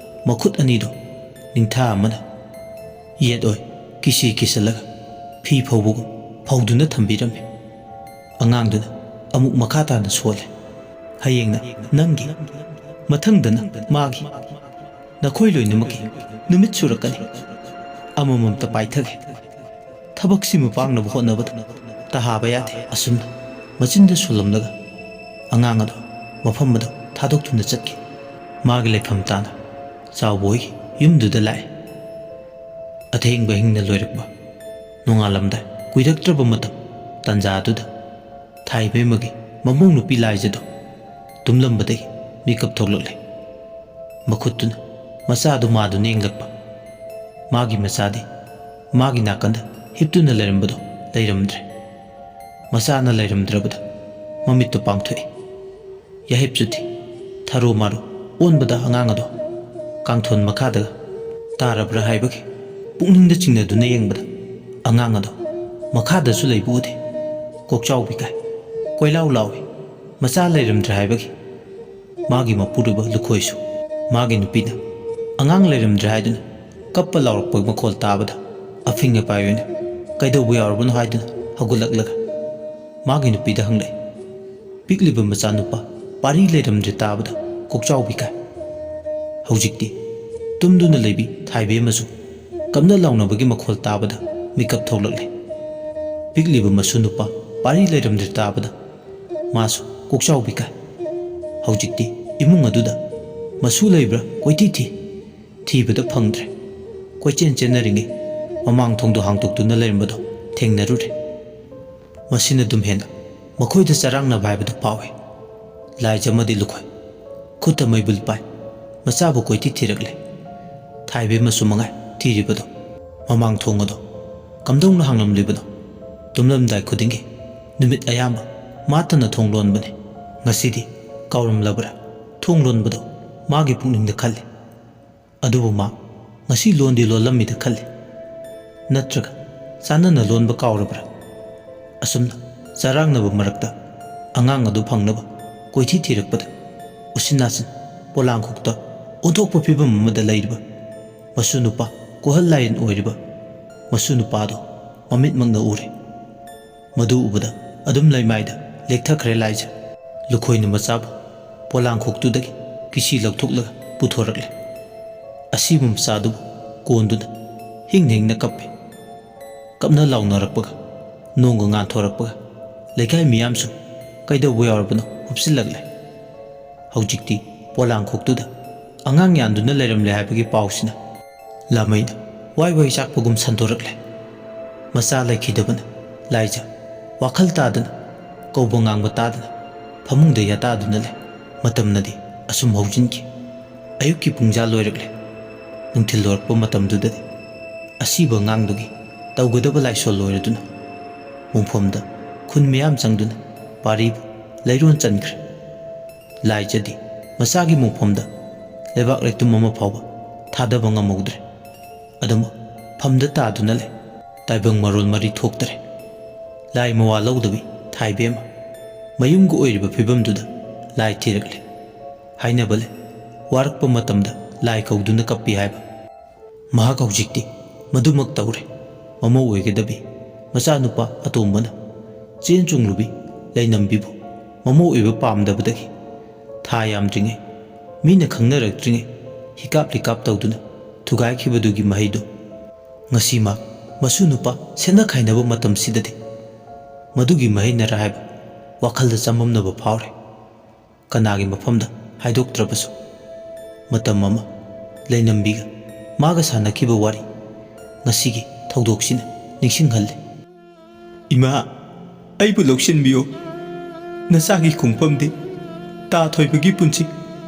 ꯃꯈꯨꯠ ꯑꯅꯤꯗꯣ ꯅꯤꯡꯊꯥ ꯑꯃꯅ ꯌꯦꯠ ꯑꯣꯏ ꯀꯤꯁꯤ ꯀꯤꯁꯜꯂꯒ ꯐꯤ ꯐꯧꯕꯒꯨꯝ ꯐꯧꯗꯨꯅ ꯊꯝꯕꯤꯔꯝꯃꯤ꯫ ꯑꯉꯥꯡꯗꯨꯅ ꯑꯃꯨꯛ ꯃꯈꯥ ꯇꯥꯅ ꯁꯣꯜꯂꯦ꯫ "ꯍꯌꯦꯡꯅ ꯅꯪꯒꯤ, ꯃꯊꯪꯗꯅ ꯃꯥꯒꯤ, ꯅꯈꯣꯏ ꯂꯣꯏꯅꯃꯛꯀꯤ ꯅꯨꯃꯤꯠ ꯁꯨꯔꯛꯀꯅꯤ꯫ ꯑꯃꯃꯝꯇ ꯄꯥꯏꯊꯒꯦ꯫ ꯊꯕꯛꯁꯤꯃ ꯄꯥꯡꯅꯕ ꯍꯣꯠꯅꯕꯗ ꯇꯍꯥꯕ ꯌꯥꯗꯦ꯫" ꯑꯁꯨꯝꯅ ꯃꯆꯤꯟꯗ ꯁꯣꯜꯂꯝꯂꯒ ꯑꯉꯥꯡ ꯑꯗꯨ ꯃꯐꯝ ꯑꯗꯨ ꯊꯥꯗꯣꯛꯇꯨꯅ ꯆꯠꯈꯤ꯫ ꯃꯥꯒꯤ ꯂꯩꯐꯝ ꯇꯥꯅ ꯆꯥꯎꯕ ꯍꯣꯏꯒꯤ ꯌꯨꯝꯗꯨꯗ ꯂꯥꯛꯑꯦ꯫ ꯑꯊꯦꯡꯕ ꯍꯤꯡꯅ ꯂꯣꯏꯔꯛꯄ ꯅꯣꯡꯉꯥꯜꯂꯝꯗꯥꯏ ꯀꯨꯏꯔꯛꯇ꯭ꯔꯕ ꯃꯇꯝ ꯇꯥꯟꯖꯥ ꯑꯗꯨꯗ ꯊꯥꯏꯕꯦꯝꯃꯒꯤ ꯃꯃꯧ ꯅꯨꯄꯤ ꯂꯥꯏꯖꯗꯣ ꯇꯨꯝꯂꯝꯕꯗꯒꯤ ꯃꯤꯀꯞ ꯊꯣꯛꯂꯛꯂꯦ꯫ ꯃꯈꯨꯠꯇꯨꯅ ꯃꯆꯥꯗꯨ ꯃꯥꯗꯨꯅ ꯌꯦꯡꯂꯛꯄ꯫ ꯃꯥꯒꯤ ꯃꯆꯥꯗꯤ ꯃꯥꯒꯤ ꯅꯥꯀꯟꯗ ꯍꯤꯞꯇꯨꯅ ꯂꯩꯔꯝꯕꯗꯣ ꯂꯩꯔꯝꯗ꯭ꯔꯦ꯫ ꯃꯆꯥꯅ ꯂꯩꯔꯝꯗ꯭ꯔꯕꯗ ꯃꯃꯤꯠꯇꯨ ꯄꯥꯡꯊꯣꯛꯏ꯫ ꯌꯥꯍꯤꯞꯁꯨ ꯊꯤ꯫ ꯊꯔꯣ ꯃꯥꯔꯣ ꯑꯣꯟꯕꯗ ꯑꯉꯥꯡ ꯑꯗꯣ ꯀꯥꯡꯊꯣꯟ ꯃꯈꯥꯗꯒ ꯇꯥꯔꯕ꯭ꯔꯥ ꯍꯥꯏꯕꯒꯤ ꯄꯨꯛꯅꯤꯡꯗ ꯆꯤꯡꯅꯗꯨꯅ ꯌꯦꯡꯕꯗ ꯑꯉꯥꯡ ꯑꯗꯣ ꯃꯈꯥꯗꯁꯨ ꯂꯩꯕ ꯎꯗꯦ꯫ ꯀꯣꯛꯆꯥꯎꯕꯤ ꯀꯥꯏ꯫ ꯀꯣꯏꯂꯥꯎ ꯂꯥꯎꯏ꯫ ꯃꯆꯥ ꯂꯩꯔꯝꯗ꯭ꯔꯦ ꯍꯥꯏꯕꯒꯤ꯫ ꯃꯥꯒꯤ ꯃꯄꯨꯔꯣꯏꯕ ꯂꯨꯈꯣꯏꯁꯨ ꯃꯥꯒꯤ ꯅꯨꯄꯤꯅ ꯑꯉꯥꯡ ꯂꯩꯔꯝꯗ꯭ꯔꯦ ꯍꯥꯏꯗꯨꯅ ꯀꯞꯄ ꯂꯥꯎꯔꯛꯄ ꯃꯈꯣꯜ ꯇꯥꯕꯗ ꯑꯐꯤꯡ ꯑꯄꯥꯏ ꯑꯣꯏꯅ "ꯀꯩꯗꯧꯕ ꯌꯥꯎꯔꯕꯅꯣ?" ꯍꯥꯏꯗꯨꯅ ꯍꯧꯒꯠꯂꯛꯂꯒ ꯃꯥꯒꯤ ꯅꯨꯄꯤꯗ ꯍꯪꯂꯛꯏ꯫ ꯄꯤꯛꯂꯤꯕ ꯃꯆꯥꯅꯨꯄꯥ ꯄꯥꯔꯤ ꯂꯩꯔꯝꯗ꯭ꯔꯦ ꯇꯥꯕꯗ ꯀꯣꯛꯆꯥꯎꯕꯤ ꯀꯥꯏ꯫ ꯍꯧꯖꯤꯛꯇꯤ ꯇꯨꯝꯗꯨꯅ ꯂꯩꯕꯤ ꯊꯥꯏꯕꯦꯝꯃꯁꯨ ꯀꯞꯅ ꯂꯥꯎꯅꯕꯒꯤ ꯃꯈꯣꯜ ꯇꯥꯕꯗ ꯃꯤꯀꯞ ꯊꯣꯛꯂꯛꯂꯦ꯫ ꯄꯤꯛꯂꯤꯕ ꯃꯁꯨ ꯅꯨꯄꯥ ꯄꯥꯔꯤ ꯂꯩꯔꯝꯗ꯭ꯔꯦ ꯇꯥꯕꯗ ꯃꯥꯁꯨ ꯀꯣꯛꯆꯥꯎꯕꯤ ꯀꯥꯏ꯫ ꯍꯧꯖꯤꯛꯇꯤ ꯏꯃꯨꯡ ꯑꯗꯨꯗ ꯃꯁꯨ ꯂꯩꯕ꯭ꯔꯥ ꯀꯣꯏꯊꯤ ꯊꯤ꯫ ꯊꯤꯕꯗ ꯐꯪꯗ꯭ꯔꯦ꯫ ꯀꯣꯏꯆꯦꯟ ꯆꯦꯟꯅꯔꯤꯉꯩ ꯃꯃꯥꯡ ꯊꯣꯡꯗꯣ ꯍꯥꯡꯗꯣꯛꯇꯨꯅ ꯂꯩꯔꯝꯕꯗꯣ ꯊꯦꯡꯅꯔꯨꯔꯦ꯫ ꯃꯁꯤꯅ ꯑꯗꯨꯝ ꯍꯦꯟꯅ ꯃꯈꯣꯏꯗ ꯆꯔꯥꯡꯅꯕ ꯍꯥꯏꯕꯗꯨ ꯐꯥꯎꯏ꯫ ꯂꯥꯏꯖ ꯑꯃꯗꯤ ꯂꯨꯈꯣꯏ ꯈꯨꯠꯇ ꯃꯩꯕꯨꯜ ꯄꯥꯏ꯫ ꯃꯆꯥꯕꯨ ꯀꯣꯏꯊꯤ ꯊꯤꯔꯛꯂꯦ꯫ ꯊꯥꯏꯕꯦꯝꯃꯁꯨ ꯃꯉꯥꯏ ꯊꯤꯔꯤꯕꯗꯣ꯫ ꯃꯃꯥꯡ ꯊꯣꯡ ꯑꯗꯣ ꯀꯝꯗꯧꯅ ꯍꯥꯡꯂꯝꯂꯤꯕꯅꯣ? ꯇꯨꯝꯂꯝꯗꯥꯏ ꯈꯨꯗꯤꯡꯒꯤ ꯅꯨꯃꯤꯠ ꯑꯌꯥꯝꯕ ꯃꯥꯇꯅ ꯊꯣꯡ ꯂꯣꯟꯕꯅꯤ꯫ ꯉꯁꯤꯗꯤ ꯀꯥꯎꯔꯝꯂꯕ꯭ꯔꯥ? ꯊꯣꯡ ꯂꯣꯟꯕꯗꯣ ꯃꯥꯒꯤ ꯄꯨꯛꯅꯤꯡꯗ ꯈꯜꯂꯤ꯫ ꯑꯗꯨꯕꯨ ꯃꯥ ꯉꯁꯤ ꯂꯣꯟꯗꯤ ꯂꯣꯜꯂꯝꯃꯤꯗ ꯈꯜꯂꯤ꯫ ꯅꯠꯇ꯭ꯔꯒ ꯆꯥꯟꯅꯅ ꯂꯣꯟꯕ ꯀꯥꯎꯔꯕ꯭ꯔꯥ? ꯑꯁꯨꯝꯅ ꯆꯔꯥꯡꯅꯕ ꯃꯔꯛꯇ ꯑꯉꯥꯡ ꯑꯗꯨ ꯐꯪꯅꯕ ꯀꯣꯏꯊꯤ ꯊꯤꯔꯛꯄꯗ, ꯎꯆꯤꯟ ꯅꯥꯆꯤꯟ ꯄꯣꯂꯥꯡꯈꯣꯛꯇ ꯑꯣꯟꯊꯣꯛꯄ ꯐꯤꯕꯝ ꯑꯃꯗ ꯂꯩꯔꯤꯕ ꯃꯁꯨ ꯅꯨꯄꯥ, ꯀꯣꯍꯜ ꯂꯥꯏꯌꯦꯟ ꯑꯣꯏꯔꯤꯕ ꯃꯁꯨ ꯅꯨꯄꯥꯗꯨ ꯃꯃꯤꯠꯃꯛꯅ ꯎꯔꯦ꯫ ꯃꯗꯨ ꯎꯕꯗ ꯑꯗꯨꯝ ꯂꯩꯃꯥꯏꯗ ꯂꯦꯛꯊꯈ꯭ꯔꯦ ꯂꯥꯏꯖ꯫ ꯂꯨꯈꯣꯏꯅ ꯃꯆꯥꯕꯨ ꯄꯣꯂꯥꯡꯈꯣꯛꯇꯨꯗꯒꯤ ꯀꯤꯁꯤ ꯂꯧꯊꯣꯛꯂꯒ ꯄꯨꯊꯣꯔꯛꯂꯦ꯫ ꯑꯁꯤꯕ ꯃꯆꯥꯗꯨꯕꯨ ꯀꯣꯟꯗꯨꯅ ꯍꯤꯡꯅ ꯍꯤꯡꯅ ꯀꯞꯄꯦ꯫ ꯀꯞꯅ ꯂꯥꯎꯅꯔꯛꯄꯒ ꯅꯣꯡꯒ ꯉꯥꯟꯊꯣꯔꯛꯄꯒ ꯂꯩꯀꯥꯏ ꯃꯤꯌꯥꯝꯁꯨ ꯀꯩꯗꯧꯕ ꯌꯥꯎꯔꯕꯅꯣ ꯍꯨꯞꯆꯤꯜꯂꯛꯂꯦ꯫ ꯍꯧꯖꯤꯛꯇꯤ ꯄꯣꯂꯥꯡꯈꯣꯛꯇꯨꯗ ꯑꯉꯥꯡ ꯌꯥꯟꯗꯨꯅ ꯂꯩꯔꯝꯂꯦ ꯍꯥꯏꯕꯒꯤ ꯄꯥꯎꯁꯤꯅ ꯂꯥꯃꯩꯅ ꯋꯥꯏ ꯋꯥꯏ ꯆꯥꯛꯄꯒꯨꯝ ꯁꯟꯗꯣꯔꯛꯂꯦ꯫ ꯃꯆꯥ ꯂꯩꯈꯤꯗꯕꯅ ꯂꯥꯏꯖ ꯋꯥꯈꯜ ꯇꯥꯗꯅ, ꯀꯧꯕ ꯉꯥꯡꯕ ꯇꯥꯗꯅ ꯐꯃꯨꯡꯗ ꯌꯥꯇꯥꯗꯨꯅ ꯂꯩ꯫ ꯃꯇꯝꯅꯗꯤ ꯑꯁꯨꯝ ꯍꯧꯖꯤꯟꯈꯤ꯫ ꯑꯌꯨꯛꯀꯤ ꯄꯨꯡꯖꯥ ꯂꯣꯏꯔꯛꯂꯦ꯫ ꯅꯨꯡꯊꯤꯜ ꯂꯣꯏꯔꯛꯄ ꯃꯇꯝꯗꯨꯗꯗꯤ ꯑꯁꯤꯕ ꯑꯉꯥꯡꯗꯨꯒꯤ ꯇꯧꯒꯗꯕ ꯂꯥꯏꯁꯣꯜ ꯂꯣꯏꯔꯗꯨꯅ ꯃꯣꯡꯐꯝꯗ ꯈꯨꯟ ꯃꯤꯌꯥꯝ ꯆꯪꯗꯨꯅ ꯄꯥꯔꯤꯕꯨ ꯂꯩꯔꯣꯟ ꯆꯟꯈ꯭ꯔꯦ꯫ ꯂꯥꯏꯖꯗꯤ ꯃꯆꯥꯒꯤ ꯃꯣꯡꯐꯝꯗ ꯂꯩꯕꯥꯛ ꯂꯩꯇꯨꯝ ꯑꯃ ꯐꯥꯎꯕ ꯊꯥꯗꯕ ꯉꯝꯍꯧꯗ꯭ꯔꯦ꯫ ꯑꯗꯨꯝ ꯐꯝꯗ ꯇꯥꯗꯨꯅ ꯂꯩ꯫ ꯇꯥꯏꯕꯪ ꯃꯔꯣꯜ ꯃꯔꯤ ꯊꯣꯛꯇ꯭ꯔꯦ꯫ ꯂꯥꯏ ꯃꯋꯥ ꯂꯧꯗꯕꯤ ꯊꯥꯏꯕꯦꯝꯃ ꯃꯌꯨꯝꯒ ꯑꯣꯏꯔꯤꯕ ꯐꯤꯕꯝꯗꯨꯗ ꯂꯥꯏ ꯊꯤꯔꯛꯂꯦ꯫ ꯍꯥꯏꯅꯕ ꯂꯩ, ꯋꯥꯔꯛꯄ ꯃꯇꯝꯗ ꯂꯥꯏ ꯀꯧꯗꯨꯅ ꯀꯞꯄꯤ ꯍꯥꯏꯕ꯫ ꯃꯍꯥꯛ ꯍꯧꯖꯤꯛꯇꯤ ꯃꯗꯨꯃꯛ ꯇꯧꯔꯦ꯫ ꯃꯃꯧ ꯑꯣꯏꯒꯗꯕꯤ ꯃꯆꯥꯅꯨꯄꯥ ꯑꯇꯣꯝꯕꯅ ꯆꯦꯟ ꯆꯣꯡꯂꯨꯕꯤ ꯂꯩꯅꯝꯕꯤꯕꯨ ꯃꯃꯧ ꯑꯣꯏꯕ ꯄꯥꯝꯗꯕꯗꯒꯤ ꯊꯥ ꯌꯥꯝꯗ꯭ꯔꯤꯉꯩ, ꯃꯤꯅ ꯈꯪꯅꯔꯛꯇ꯭ꯔꯤꯉꯩ ꯍꯤꯀꯥꯞ ꯂꯤꯀꯥꯞ ꯇꯧꯗꯨꯅ ꯊꯨꯒꯥꯏꯈꯤꯕꯗꯨꯒꯤ ꯃꯍꯩꯗꯨ ꯉꯁꯤ ꯃꯥ ꯃꯁꯨ ꯅꯨꯄꯥ ꯁꯦꯠꯅ ꯈꯥꯏꯅꯕ ꯃꯇꯝꯁꯤꯗꯗꯤ ꯃꯗꯨꯒꯤ ꯃꯍꯩꯅꯔ ꯍꯥꯏꯕ ꯋꯥꯈꯜꯗ ꯆꯃꯝꯅꯕ ꯐꯥꯎꯔꯦ꯫ ꯀꯅꯥꯒꯤ ꯃꯐꯝꯗ ꯍꯥꯏꯗꯣꯛꯇ꯭ꯔꯕꯁꯨ, ꯃꯇꯝ ꯑꯃ ꯂꯩꯅꯝꯕꯤꯒ ꯃꯥꯒ ꯁꯥꯟꯅꯈꯤꯕ ꯋꯥꯔꯤ ꯉꯁꯤꯒꯤ ꯊꯧꯗꯣꯛꯁꯤꯅ ꯅꯤꯡꯁꯤꯡꯍꯜꯂꯤ꯫ "ꯏꯃꯥ, ꯑꯩꯕꯨ ꯂꯧꯁꯤꯟꯕꯤꯌꯨ꯫ ꯅꯆꯥꯒꯤ ꯈꯣꯡꯐꯝꯗꯤ ꯇꯥ ꯊꯣꯏꯕꯒꯤ ꯄꯨꯟꯁꯤ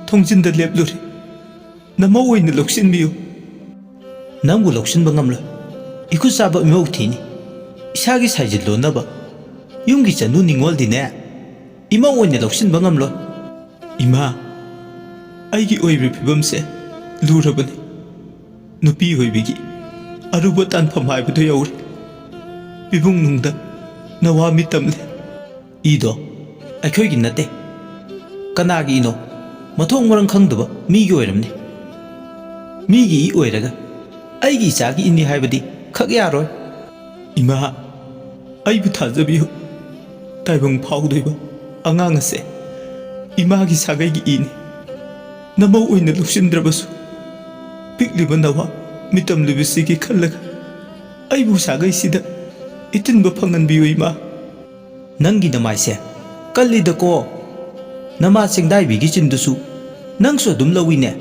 ꯊꯣꯡꯖꯤꯟꯗ ꯂꯦꯞꯂꯨꯔꯦ꯫ ꯅꯃꯧ ꯑꯣꯏꯅ ꯂꯧꯁꯤꯟꯕꯤꯌꯨ꯫" "ꯅꯪꯕꯨ ꯂꯧꯁꯤꯟꯕ ꯉꯝꯂꯣꯏ꯫ ꯏꯈꯨꯠ ꯆꯥꯕ ꯏꯃꯧ ꯊꯤꯅꯤ꯫ ꯏꯁꯥꯒꯤ ꯁꯥꯏꯖꯤꯟ ꯂꯣꯟꯅꯕ ꯌꯨꯝꯒꯤ ꯆꯅꯨ ꯅꯤꯡꯉꯣꯜꯗꯤꯅꯦ ꯏꯃꯧ ꯑꯣꯏꯅ ꯂꯧꯁꯤꯟꯕ ꯉꯝꯂꯣꯏ꯫" ꯏꯃꯥ, ꯑꯩꯒꯤ ꯑꯣꯏꯔꯤꯕ ꯐꯤꯕꯝꯁꯦ ꯂꯨꯔꯕꯅꯤ꯫ ꯅꯨꯄꯤ ꯑꯣꯏꯕꯤꯒꯤ ꯑꯔꯨꯕ ꯇꯥꯟꯐꯝ ꯍꯥꯏꯕꯗꯨ ꯌꯧꯔꯦ꯫ ꯄꯤꯕꯨꯡꯅꯨꯡꯗ ꯅꯋꯥ ꯃꯤꯠ ꯇꯝꯂꯦ꯫ ꯏꯗꯣ ꯑꯩꯈꯣꯏꯒꯤ ꯅꯠꯇꯦ꯫ ꯀꯅꯥꯒꯤ ꯏꯅꯣ? ꯃꯊꯣꯡ ꯃꯔꯝ ꯈꯪꯗꯕ ꯃꯤꯒꯤ ꯑꯣꯏꯔꯝꯅꯤ꯫ ꯃꯤꯒꯤ ꯏ ꯑꯣꯏꯔꯒ ꯑꯩꯒꯤ ꯏꯆꯥꯒꯤ ꯏꯅꯤ ꯍꯥꯏꯕꯗꯤ ꯈꯛ ꯌꯥꯔꯣꯏ꯫ ꯏꯃꯥ, ꯑꯩꯕꯨ ꯊꯥꯖꯕꯤꯌꯨ꯫ ꯇꯥꯏꯕꯪ ꯐꯥꯎꯗꯣꯏꯕ ꯑꯉꯥꯡ ꯑꯁꯦ ꯏꯃꯥꯒꯤ ꯁꯥꯒꯩꯒꯤ ꯏꯅꯤ꯫ ꯅꯃꯧ ꯑꯣꯏꯅ ꯂꯧꯁꯤꯟꯗ꯭ꯔꯕꯁꯨ, ꯄꯤꯛꯂꯤꯕ ꯅꯋꯥ ꯃꯤꯇꯝꯂꯤꯕꯁꯤꯒꯤ ꯈꯜꯂꯒ ꯑꯩꯕꯨ ꯁꯥꯒꯩꯁꯤꯗ ꯏꯇꯤꯟꯕ ꯐꯪꯍꯟꯕꯤꯌꯨ, ꯏꯃꯥ꯫ ꯅꯪꯒꯤ ꯅꯃꯥꯏꯁꯦ ꯀꯜꯂꯤꯗꯀꯣ꯫ ꯅꯃꯥ ꯆꯦꯡꯗꯥꯏꯕꯤꯒꯤ ꯆꯤꯟꯗꯨꯁꯨ ꯅꯪꯁꯨ ꯑꯗꯨꯝ ꯂꯧꯏꯅꯦ꯫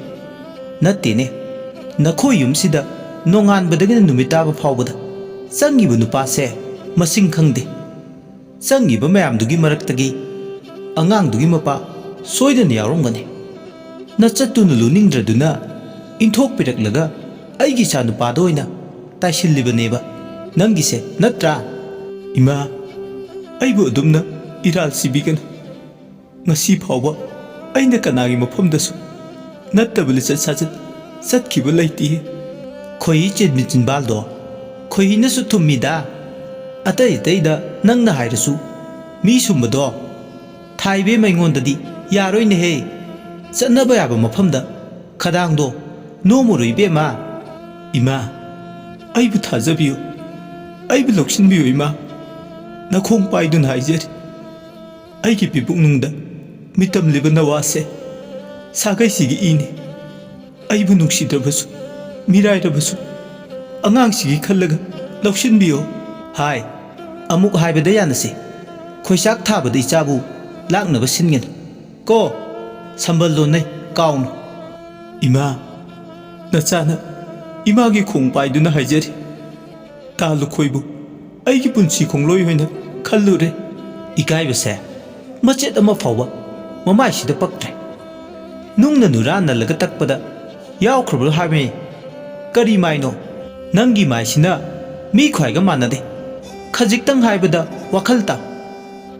ꯅꯠꯇꯦꯅꯦ, ꯅꯈꯣꯏ ꯌꯨꯝꯁꯤꯗ ꯅꯣꯡꯉꯥꯟꯕꯗꯒꯤꯅ ꯅꯨꯃꯤꯠ ꯇꯥꯕ ꯐꯥꯎꯕꯗ ꯆꯪꯉꯤꯕ ꯅꯨꯄꯥꯁꯦ ꯃꯁꯤꯡ ꯈꯪꯗꯦ꯫ ꯆꯪꯉꯤꯕ ꯃꯌꯥꯝꯗꯨꯒꯤ ꯃꯔꯛꯇꯒꯤ ꯑꯉꯥꯡꯗꯨꯒꯤ ꯃꯄꯥ ꯁꯣꯏꯗꯅ ꯌꯥꯎꯔꯝꯒꯅꯤ꯫ ꯅꯆꯠꯇꯨꯅ ꯂꯨꯅꯤꯡꯗ꯭ꯔꯗꯨꯅ ꯏꯟꯊꯣꯛꯄꯤꯔꯛꯂꯒ ꯑꯩꯒꯤ ꯏꯆꯥꯅꯨꯄꯥꯗ ꯑꯣꯏꯅ ꯇꯥꯏꯁꯤꯜꯂꯤꯕꯅꯦꯕ ꯅꯪꯒꯤꯁꯦ, ꯅꯠꯇ꯭ꯔꯥ? ꯏꯃꯥ, ꯑꯩꯕꯨ ꯑꯗꯨꯝꯅ ꯏꯔꯥꯜ ꯁꯤꯕꯤꯒꯅꯨ꯫ ꯉꯁꯤ ꯐꯥꯎꯕ ꯑꯩꯅ ꯀꯅꯥꯒꯤ ꯃꯐꯝꯗꯁꯨ ꯅꯠꯇꯕ ꯂꯤꯆꯠ ꯁꯥꯖꯠ ꯆꯠꯈꯤꯕ ꯂꯩꯇꯦ꯫ ꯈꯣꯏꯍꯤ ꯆꯦꯟꯕꯤ ꯆꯤꯟꯕꯥꯜꯗꯣ ꯈꯣꯏꯍꯤꯅꯁꯨ ꯊꯨꯝꯃꯤꯗ꯫ ꯑꯇꯩ ꯑꯇꯩꯗ ꯅꯪꯅ ꯍꯥꯏꯔꯁꯨ, ꯃꯤ ꯁꯨꯝꯕꯗꯣ ꯊꯥꯏꯕꯦꯝ ꯑꯩꯉꯣꯟꯗꯗꯤ ꯌꯥꯔꯣꯏꯅꯦꯍꯦ꯫ ꯆꯠꯅꯕ ꯌꯥꯕ ꯃꯐꯝꯗ ꯈꯗꯥꯡꯗꯣ ꯅꯣꯝꯃꯨꯔꯣ ꯏꯕꯦꯝꯃ꯫ ꯏꯃꯥ, ꯑꯩꯕꯨ ꯊꯥꯖꯕꯤꯌꯨ, ꯑꯩꯕꯨ ꯂꯧꯁꯤꯟꯕꯤꯌꯨ ꯏꯃꯥ꯫ ꯅꯈꯣꯡ ꯄꯥꯏꯗꯨꯅ ꯍꯥꯏꯖꯔꯤ꯫ ꯑꯩꯒꯤ ꯄꯤꯕꯨꯛꯅꯨꯡꯗ ꯃꯤꯇꯝꯂꯤꯕ ꯅꯋꯥꯁꯦ ꯁꯥꯒꯩꯁꯤꯒꯤ ꯏꯅꯤ꯫ ꯑꯩꯕꯨ ꯅꯨꯡꯁꯤꯗ꯭ꯔꯕꯁꯨ, ꯃꯤꯔꯥꯏꯔꯕꯁꯨ, ꯑꯉꯥꯡꯁꯤꯒꯤ ꯈꯜꯂꯒ ꯂꯧꯁꯤꯟꯕꯤꯌꯣ꯫ ꯍꯥꯏ, ꯑꯃꯨꯛ ꯍꯥꯏꯕꯗ ꯌꯥꯅꯁꯤ꯫ ꯈꯣꯏꯆꯥꯛ ꯊꯥꯕꯗ ꯏꯆꯥꯕꯨ ꯂꯥꯛꯅꯕ ꯁꯤꯟꯒꯅꯤ꯫ ꯀꯣ, ꯁꯝꯕꯜ ꯂꯣꯟꯅꯩ, ꯀꯥꯎꯅꯨ꯫ ꯏꯃꯥ, ꯅꯆꯥꯅ ꯏꯃꯥꯒꯤ ꯈꯣꯡ ꯄꯥꯏꯗꯨꯅ ꯍꯥꯏꯖꯔꯤ꯫ ꯇꯥ ꯂꯨꯈꯣꯏꯕꯨ ꯑꯩꯒꯤ ꯄꯨꯟꯁꯤ ꯈꯣꯡꯂꯣꯏ ꯑꯣꯏꯅ ꯈꯜꯂꯨꯔꯦ꯫ ꯏꯀꯥꯏꯕꯁꯦ ꯃꯆꯦꯠ ꯑꯃ ꯐꯥꯎꯕ ꯃꯃꯥꯏꯁꯤꯗ ꯄꯛꯇ꯭ꯔꯦ꯫ ꯅꯨꯡꯅ ꯅꯨꯔꯥ ꯅꯜꯂꯒ ꯇꯛꯄꯗ ꯌꯥꯎꯈ꯭ꯔꯕ꯭ꯔꯣ ꯍꯥꯏꯕꯅꯤ? ꯀꯔꯤ ꯃꯥꯏꯅꯣ? ꯅꯪꯒꯤ ꯃꯥꯏꯁꯤꯅ ꯃꯤ ꯈ꯭ꯋꯥꯏꯒ ꯃꯥꯟꯅꯗꯦ꯫ ꯈꯖꯤꯛꯇꯪ ꯍꯥꯏꯕꯗ ꯋꯥꯈꯜ ꯇꯥꯎ꯫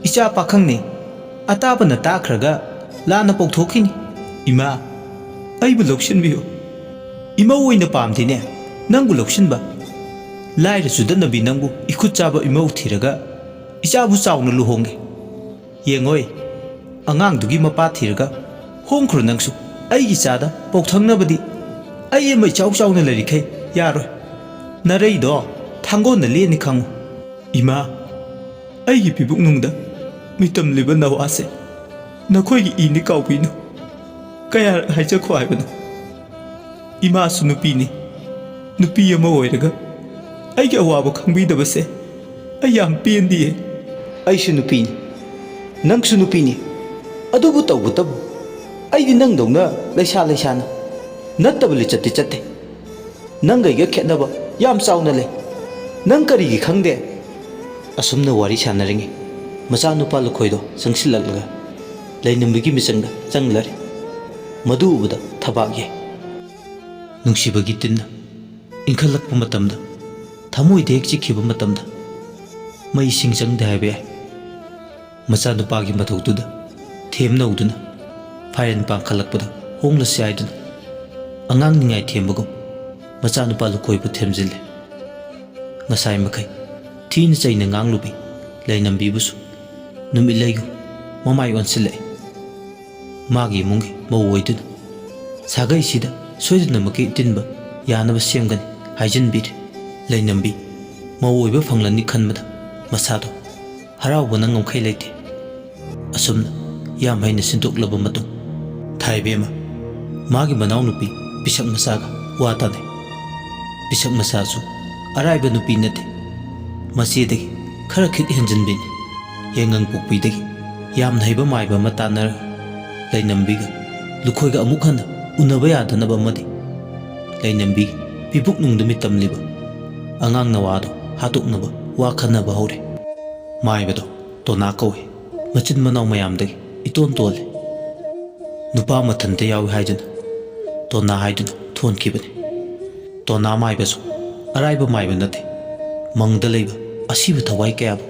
ꯏꯆꯥ ꯄꯥꯈꯪꯅꯤ꯫ ꯑꯇꯥꯕꯅ ꯇꯥꯈ꯭ꯔꯒ ꯂꯥꯟꯅ ꯄꯧꯊꯣꯛꯈꯤꯅꯤ꯫ ꯏꯃꯥ, ꯑꯩꯕꯨ ꯂꯧꯁꯤꯟꯕꯤꯌꯨ꯫ ꯏꯃꯧ ꯑꯣꯏꯅ ꯄꯥꯝꯗꯦꯅꯦ ꯅꯪꯕꯨ ꯂꯧꯁꯤꯟꯕ꯫ ꯂꯥꯏꯔ ꯆꯨꯗꯠꯅꯕꯤ ꯅꯪꯕꯨ ꯏꯈꯨꯠ ꯆꯥꯕ ꯏꯃꯧ ꯊꯤꯔꯒ ꯏꯆꯥꯕꯨ ꯆꯥꯎꯅ ꯂꯨꯍꯣꯡꯒꯦ꯫ ꯌꯦꯡꯉꯣꯏ, ꯑꯉꯥꯡꯗꯨꯒꯤ ꯃꯄꯥ ꯊꯤꯔꯒ ꯍꯣꯡꯈ꯭ꯔꯣ ꯅꯪꯁꯨ꯫ ꯑꯩꯒꯤ ꯆꯥꯗ ꯄꯧꯊꯛꯅꯕꯗꯤ ꯑꯩ ꯑꯃ ꯏꯆꯥꯎ ꯆꯥꯎꯅ ꯂꯩꯔꯤꯈꯩ ꯌꯥꯔꯣꯏ꯫ ꯅꯔꯩꯗꯣ ꯊꯥꯡꯒꯣꯟꯅ ꯂꯦꯟꯅꯤ ꯈꯪꯉꯨ꯫ ꯏꯃꯥ, ꯑꯩꯒꯤ ꯄꯤꯕꯨꯛꯅꯨꯡꯗ ꯃꯤꯇꯝꯂꯤꯕ ꯅꯋꯥꯁꯦ ꯅꯈꯣꯏꯒꯤ ꯏꯅꯤ ꯀꯥꯎꯕꯤꯅꯨ꯫ ꯀꯌꯥꯔꯛ ꯍꯥꯏꯖꯈꯣ ꯍꯥꯏꯕꯅꯣ? ꯏꯃꯥꯁꯨ ꯅꯨꯄꯤꯅꯤ꯫ ꯅꯨꯄꯤ ꯑꯃ ꯑꯣꯏꯔꯒ ꯑꯩꯒꯤ ꯑꯋꯥꯕ ꯈꯪꯕꯤꯗꯕꯁꯦ ꯑꯩ ꯌꯥꯝ ꯄꯦꯟꯗꯤꯌꯦ꯫ ꯑꯩꯁꯨ ꯅꯨꯄꯤꯅꯤ, ꯅꯪꯁꯨ ꯅꯨꯄꯤꯅꯤ꯫ ꯑꯗꯨꯕꯨ ꯇꯧꯕꯇꯕꯨ ꯑꯩꯗꯤ ꯅꯪꯗꯧꯅ ꯂꯩꯁꯥ ꯂꯩꯁꯥꯅ ꯅꯠꯇꯕ ꯂꯤꯆꯠꯇꯤ ꯆꯠꯇꯦ꯫ ꯅꯪꯒ ꯑꯩꯒ ꯈꯦꯠꯅꯕ ꯌꯥꯝ ꯆꯥꯎꯅ ꯂꯩ꯫ ꯅꯪ ꯀꯔꯤꯒꯤ ꯈꯪꯗꯦ? ꯑꯁꯨꯝꯅ ꯋꯥꯔꯤ ꯁꯥꯟꯅꯔꯤꯉꯩ ꯃꯆꯥꯅꯨꯄꯥ ꯂꯨꯈꯣꯏꯗꯣ ꯆꯪꯁꯤꯜꯂꯛꯂꯒ ꯂꯩꯅꯝꯕꯤꯒꯤ ꯃꯤꯆꯪꯗ ꯆꯪꯂꯔꯦ꯫ ꯃꯗꯨ ꯎꯕꯗ ꯊꯕꯥꯛ ꯌꯩ꯫ ꯅꯨꯡꯁꯤꯕꯒꯤ ꯇꯤꯟꯅ ꯏꯟꯈꯠꯂꯛꯄ ꯃꯇꯝꯗ, ꯊꯃꯣꯏꯗ ꯍꯦꯛ ꯆꯤꯛꯈꯤꯕ ꯃꯇꯝꯗ ꯃꯩ ꯏꯁꯤꯡ ꯆꯪꯗꯦ ꯍꯥꯏꯕ ꯌꯥꯏ꯫ ꯃꯆꯥꯅꯨꯄꯥꯒꯤ ꯃꯊꯧꯗꯨꯗ ꯊꯦꯝꯅꯧꯗꯨꯅ ꯐꯥꯏꯔꯦꯟ ꯄꯥꯡꯈꯠꯂꯛꯄꯗ ꯍꯣꯡꯂꯁꯤ ꯍꯥꯏꯗꯨꯅ ꯑꯉꯥꯡ ꯅꯤꯡꯉꯥꯏ ꯊꯦꯝꯕꯒꯨꯝ ꯃꯆꯥꯅꯨꯄꯥ ꯂꯨꯈꯣꯏꯕꯨ ꯊꯦꯝꯖꯤꯜꯂꯦ꯫ ꯉꯁꯥꯏ ꯃꯈꯩ ꯊꯤꯅ ꯆꯩꯅ ꯉꯥꯡꯂꯨꯕꯤ ꯂꯩꯅꯝꯕꯤꯕꯨꯁꯨ ꯅꯨꯃꯤꯠꯂꯩꯒꯨꯝ ꯃꯃꯥꯏ ꯑꯣꯟꯁꯤꯜꯂꯛꯏ꯫ ꯃꯥꯒꯤ ꯏꯃꯨꯡꯒꯤ ꯃꯧ ꯑꯣꯏꯗꯨꯅ ꯁꯥꯒꯩꯁꯤꯗ ꯁꯣꯏꯗꯅꯃꯛꯀꯤ ꯇꯤꯟꯕ ꯌꯥꯅꯕ ꯁꯦꯝꯒꯅꯤ ꯍꯥꯏꯖꯤꯟꯕꯤꯔꯦ꯫ ꯂꯩꯅꯝꯕꯤ ꯃꯧ ꯑꯣꯏꯕ ꯐꯪꯂꯅꯤ ꯈꯟꯕꯗ ꯃꯁꯥꯗꯣ ꯍꯔꯥꯎꯕꯅ ꯉꯝꯈꯩ ꯂꯩꯇꯦ꯫ ꯑꯁꯨꯝꯅ ꯌꯥꯝ ꯍꯩꯅ ꯁꯤꯟꯗꯣꯛꯂꯕ ꯃꯇꯨꯡ ꯊꯥꯏꯕꯦꯝꯃ ꯃꯥꯒꯤ ꯃꯅꯥꯎꯅꯨꯄꯤ ꯄꯤꯁꯛ ꯃꯆꯥꯒ ꯋꯥ ꯇꯥꯅꯩ꯫ ꯄꯤꯁꯛ ꯃꯆꯥꯁꯨ ꯑꯔꯥꯏꯕ ꯅꯨꯄꯤ ꯅꯠꯇꯦ꯫ ꯃꯆꯦꯗꯒꯤ ꯈꯔ ꯈꯤꯠ ꯍꯦꯟꯖꯤꯟꯕꯤꯅꯤ꯫ ꯌꯥꯏꯉꯪ ꯄꯣꯛꯄꯤꯗꯒꯤ ꯌꯥꯝꯅ ꯍꯩꯕ ꯃꯥꯏꯕ ꯑꯃ ꯇꯥꯟꯅꯔꯒ ꯂꯩꯅꯝꯕꯤꯒ ꯂꯨꯈꯣꯏꯒ ꯑꯃꯨꯛ ꯍꯟꯅ ꯎꯅꯕ ꯌꯥꯗꯅꯕ ꯑꯃꯗꯤ ꯂꯩꯅꯝꯕꯤꯒꯤ ꯄꯤꯕꯨꯛꯅꯨꯡꯗ ꯃꯤꯇꯝꯂꯤꯕ ꯑꯉꯥꯡ ꯅꯋꯥꯗꯣ ꯍꯥꯠꯇꯣꯛꯅꯕ ꯋꯥ ꯈꯟꯅꯕ ꯍꯧꯔꯦ꯫ ꯃꯥꯏꯕꯗꯣ ꯇꯣꯅꯥ ꯀꯧꯏ꯫ ꯃꯆꯤꯟ ꯃꯅꯥꯎ ꯃꯌꯥꯝꯗꯒꯤ ꯏꯇꯣꯟ ꯇꯣꯜꯂꯤ꯫ ꯅꯨꯄꯥ ꯃꯊꯟꯇ ꯌꯥꯎꯏ ꯍꯥꯏꯗꯨꯅ ꯇꯣꯅꯥ ꯍꯥꯏꯗꯨꯅ ꯊꯣꯟꯈꯤꯕꯅꯤ꯫ ꯇꯣꯅꯥ ꯃꯥꯏꯕꯁꯨ ꯑꯔꯥꯏꯕ ꯃꯥꯏꯕ ꯅꯠꯇꯦ꯫ ꯃꯪꯗ ꯂꯩꯕ ꯑꯁꯤꯕ ꯊꯋꯥꯏ ꯀꯌꯥꯕꯨ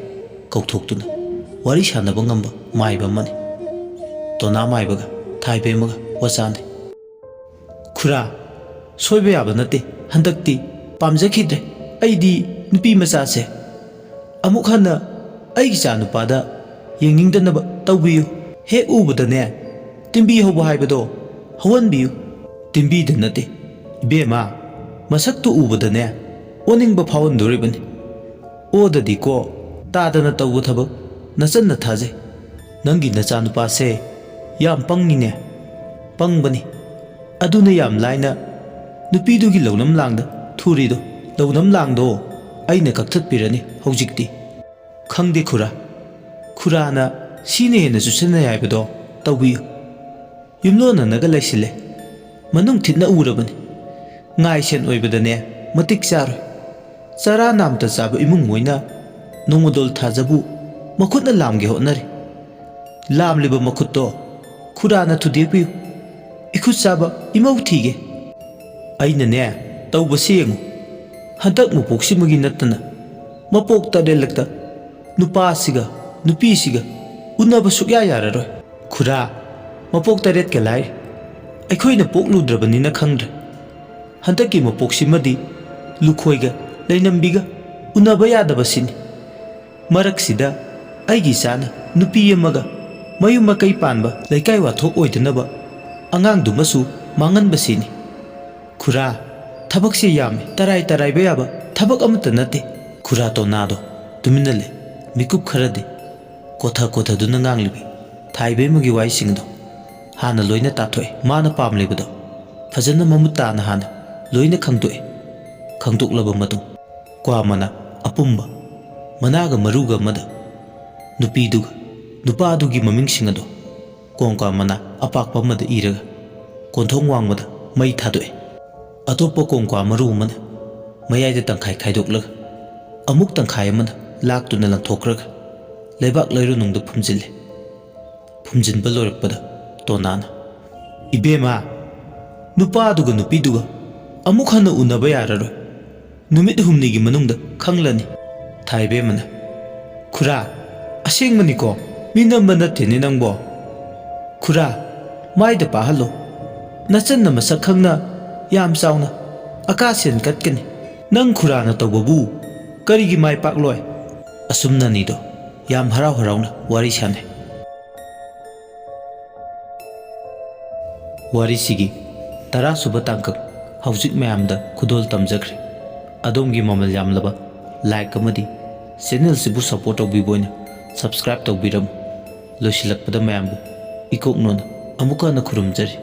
ꯀꯧꯊꯣꯛꯇꯨꯅ ꯋꯥꯔꯤ ꯁꯥꯟꯅꯕ ꯉꯝꯕ ꯃꯥꯏꯕ ꯑꯃꯅꯤ꯫ ꯇꯣꯅꯥ ꯃꯥꯏꯕꯒ ꯊꯥꯏꯕꯦꯝꯃꯒ ꯋꯥ ꯆꯥꯟꯅꯩ꯫ "ꯈꯨꯔꯥ, ꯁꯣꯏꯕ ꯌꯥꯕ ꯅꯠꯇꯦ, ꯍꯟꯗꯛꯇꯤ ꯄꯥꯝꯖꯈꯤꯗ꯭ꯔꯦ꯫ ꯑꯩꯗꯤ ꯅꯨꯄꯤ ꯃꯆꯥꯁꯦ ꯑꯃꯨꯛ ꯍꯟꯅ ꯑꯩꯒꯤ ꯏꯆꯥ ꯅꯨꯄꯥꯗ ꯌꯦꯡꯅꯤꯡꯗꯅꯕ ꯇꯧꯕꯤꯌꯨ꯫ ꯍꯦꯛ ꯎꯕꯗꯅꯦ, ꯇꯤꯟꯕꯤ ꯍꯧꯕ ꯍꯥꯏꯕꯗꯣ ꯍꯧꯍꯟꯕꯤꯌꯨ꯫" "ꯇꯤꯟꯕꯤꯗ ꯅꯠꯇꯦ ꯏꯕꯦꯝꯃ, ꯃꯁꯛꯇꯨ ꯎꯕꯗꯅꯦ ꯑꯣꯅꯤꯡꯕ ꯐꯥꯎꯍꯟꯗꯣꯔꯤꯕꯅꯤ꯫ ꯑꯣꯗꯗꯤꯀꯣ, ꯇꯥꯗꯅ ꯇꯧꯕ ꯊꯕꯛ ꯅꯆꯟꯅ ꯊꯥꯖꯩ꯫ ꯅꯪꯒꯤ ꯅꯆꯥꯅꯨꯄꯥꯁꯦ ꯌꯥꯝ ꯄꯪꯉꯤꯅꯦ꯫" "ꯄꯪꯕꯅꯤ꯫ ꯑꯗꯨꯅ ꯌꯥꯝ ꯂꯥꯏꯅ ꯅꯨꯄꯤꯗꯨꯒꯤ ꯂꯧꯅꯝ ꯂꯥꯡꯗ ꯊꯨꯔꯤꯗꯣ꯫ ꯂꯧꯅꯝ ꯂꯥꯡꯗꯣ ꯑꯩꯅ ꯀꯛꯊꯠꯄꯤꯔꯅꯤ ꯍꯧꯖꯤꯛꯇꯤ꯫" "ꯈꯪꯗꯦ ꯈꯨꯔꯥ꯫ ꯈꯨꯔꯥꯅ ꯁꯤꯅ ꯍꯦꯟꯅ ꯆꯨꯁꯟꯅꯩ ꯍꯥꯏꯕꯗꯣ ꯇꯧꯕꯤꯌꯨ꯫ ꯌꯨꯝꯂꯣꯟꯅꯅꯒ ꯂꯩꯁꯤꯜꯂꯦ꯫ ꯃꯅꯨꯡ ꯊꯤꯠꯅ ꯎꯔꯕꯅꯤ꯫ ꯉꯥꯏ ꯁꯦꯟ ꯑꯣꯏꯕꯗꯅꯦ ꯃꯇꯤꯛ ꯆꯥꯔꯣꯏ꯫ ꯆꯔꯥ ꯅꯥꯝꯇ ꯆꯥꯕ ꯏꯃꯨꯡ ꯃꯣꯏꯅ ꯅꯣꯡꯃꯗꯣꯜ ꯊꯥꯖꯕꯨ ꯃꯈꯨꯠꯅ ꯂꯥꯝꯒꯦ ꯍꯣꯠꯅꯔꯤ꯫ ꯂꯥꯝꯂꯤꯕ ꯃꯈꯨꯠꯇꯣ ꯈꯨꯔꯥꯅ ꯊꯨꯗꯦꯛꯄꯤꯌꯨ꯫ ꯏꯈꯨꯠ ꯆꯥꯕ ꯏꯃꯧ ꯊꯤꯒꯦ꯫ ꯑꯩꯅꯅꯦ ꯇꯧꯕꯁꯤ ꯌꯦꯡꯉꯨ, ꯍꯟꯗꯛ ꯃꯄꯣꯛꯁꯤꯃꯒꯤ ꯅꯠꯇꯅ ꯃꯄꯣꯛ ꯇꯔꯦꯠꯂꯛꯇ ꯅꯨꯄꯥꯁꯤꯒ ꯅꯨꯄꯤꯁꯤꯒ ꯎꯅꯕ ꯁꯨꯛꯌꯥ ꯌꯥꯔꯔꯣꯏ꯫" "ꯈꯨꯔꯥ, ꯃꯄꯣꯛ ꯇꯔꯦꯠꯀ ꯂꯥꯏꯔꯤ꯫ ꯑꯩꯈꯣꯏꯅ ꯄꯣꯛꯂꯨꯗ꯭ꯔꯕꯅꯤꯅ ꯈꯪꯗ꯭ꯔꯦ꯫ ꯍꯟꯗꯛꯀꯤ ꯃꯄꯣꯛꯁꯤꯃꯗꯤ ꯂꯨꯈꯣꯏꯒ ꯂꯩꯅꯝꯕꯤꯒ ꯎꯅꯕ ꯌꯥꯗꯕꯁꯤꯅꯤ꯫ ꯃꯔꯛꯁꯤꯗ ꯑꯩꯒꯤ ꯏꯆꯥꯅ ꯅꯨꯄꯤ ꯑꯃꯒ ꯃꯌꯨꯝ ꯃꯀꯩ ꯄꯥꯟꯕ ꯂꯩꯀꯥꯏ ꯋꯥꯊꯣꯛ ꯑꯣꯏꯗꯅꯕ ꯑꯉꯥꯡꯗꯨꯃꯁꯨ ꯃꯥꯡꯍꯟꯕꯁꯤꯅꯤ꯫ ꯈꯨꯔꯥ, ꯊꯕꯛꯁꯦ ꯌꯥꯝꯃꯤ, ꯇꯔꯥꯏ ꯇꯔꯥꯏꯕ ꯌꯥꯕ ꯊꯕꯛ ꯑꯃꯠꯇ ꯅꯠꯇꯦ꯫" ꯈꯨꯔꯥ ꯇꯣꯅꯥꯗꯣ ꯇꯨꯃꯤꯟꯅ ꯂꯩ꯫ ꯃꯤꯀꯨꯞ ꯈꯔꯗꯤ ꯀꯣꯊ ꯀꯣꯊꯗꯨꯅ ꯉꯥꯡꯂꯤꯕꯤ ꯊꯥꯏꯕꯦꯝꯃꯒꯤ ꯋꯥꯍꯩꯁꯤꯡꯗꯣ ꯍꯥꯟꯅ ꯂꯣꯏꯅ ꯇꯥꯊꯣꯛꯑꯦ꯫ ꯃꯥꯅ ꯄꯥꯝꯂꯤꯕꯗꯣ ꯐꯖꯅ ꯃꯃꯨꯠ ꯇꯥꯅ ꯍꯥꯟꯅ ꯂꯣꯏꯅ ꯈꯪꯗꯣꯛꯑꯦ꯫ ꯈꯪꯗꯣꯛꯂꯕ ꯃꯇꯨꯡ ꯀ꯭ꯋꯥ ꯃꯅꯥ ꯑꯄꯨꯝꯕ ꯃꯅꯥꯒ ꯃꯔꯨꯒ ꯑꯃꯗ ꯅꯨꯄꯤꯗꯨꯒ ꯅꯨꯄꯥꯗꯨꯒꯤ ꯃꯃꯤꯡꯁꯤꯡ ꯑꯗꯣ ꯀꯣꯡꯀꯥ ꯃꯅꯥ ꯑꯄꯥꯛꯄ ꯑꯃꯗ ꯏꯔꯒ ꯀꯣꯟꯊꯣꯡ ꯋꯥꯡꯃꯗ ꯃꯩ ꯊꯥꯗꯣꯛꯑꯦ꯫ ꯑꯇꯣꯞꯄ ꯀꯣꯡꯀꯥ ꯃꯔꯨ ꯑꯃꯅ ꯃꯌꯥꯏꯗ ꯇꯪꯈꯥꯏ ꯈꯥꯏꯗꯣꯛꯂꯒ ꯑꯃꯨꯛ ꯇꯪꯈꯥꯏ ꯑꯃꯅ ꯂꯥꯛꯇꯨꯅ ꯂꯪꯊꯣꯛꯈ꯭ꯔꯒ ꯂꯩꯕꯥꯛ ꯂꯩꯔꯣꯟꯅꯨꯡꯗ ꯐꯨꯝꯖꯤꯜꯂꯦ꯫ ꯐꯨꯝꯖꯤꯟꯕ ꯂꯣꯏꯔꯛꯄꯗ ꯇꯣꯅꯥꯅ, "ꯏꯕꯦꯝꯃ, ꯅꯨꯄꯥꯗꯨꯒ ꯅꯨꯄꯤꯗꯨꯒ ꯑꯃꯨꯛ ꯍꯟꯅ ꯎꯅꯕ ꯌꯥꯔꯔꯣꯏ꯫ ꯅꯨꯃꯤꯠ ꯍꯨꯝꯅꯤꯒꯤ ꯃꯅꯨꯡꯗ ꯈꯪꯂꯅꯤ꯫" ꯊꯥꯏꯕꯦꯝꯃꯅ, "ꯈꯨꯔꯥ, ꯑꯁꯦꯡꯕꯅꯤꯀꯣ? ꯃꯤ ꯅꯝꯕ ꯅꯠꯇꯦꯅꯦ ꯅꯪꯕꯣ?" "ꯈꯨꯔꯥ, ꯃꯥꯏꯗ ꯄꯥꯍꯜꯂꯣ꯫ ꯅꯆꯟꯅ ꯃꯁꯛ ꯈꯪꯅ ꯌꯥꯝ ꯆꯥꯎꯅ ꯑꯀꯥ ꯁꯦꯟ ꯀꯠꯀꯅꯤ꯫ ꯅꯪ ꯈꯨꯔꯥꯅ ꯇꯧꯕꯕꯨ ꯀꯔꯤꯒꯤ ꯃꯥꯏ ꯄꯥꯛꯂꯣꯏ?" ꯑꯁꯨꯝꯅꯅꯤꯗꯣ ꯌꯥꯝ ꯍꯔꯥꯎ ꯍꯔꯥꯎꯅ ꯋꯥꯔꯤ ꯁꯥꯟꯅꯩ꯫ ꯋꯥꯔꯤꯁꯤꯒꯤ ꯇꯔꯥꯁꯨꯕ ꯇꯥꯡꯀꯛ ꯍꯧꯖꯤꯛ ꯃꯌꯥꯝꯗ ꯈꯨꯗꯣꯜ ꯇꯝꯖꯈ꯭ꯔꯦ꯫ ꯑꯗꯣꯝꯒꯤ ꯃꯃꯜ ꯌꯥꯝꯂꯕ like ꯑꯃꯗꯤ channel ꯁꯤꯕꯨ support ꯇꯧꯕꯤꯕ ꯑꯣꯏꯅ subscribe ꯇꯧꯕꯤꯔꯝꯃꯨ꯫ ꯂꯣꯏꯁꯤꯜꯂꯛꯄꯗ ꯃꯌꯥꯝꯕꯨ ꯏꯀꯣꯛꯅꯣꯅ ꯑꯃꯨꯛꯀ ꯍꯟꯅ ꯈꯨꯔꯨꯝꯖꯔꯤ꯫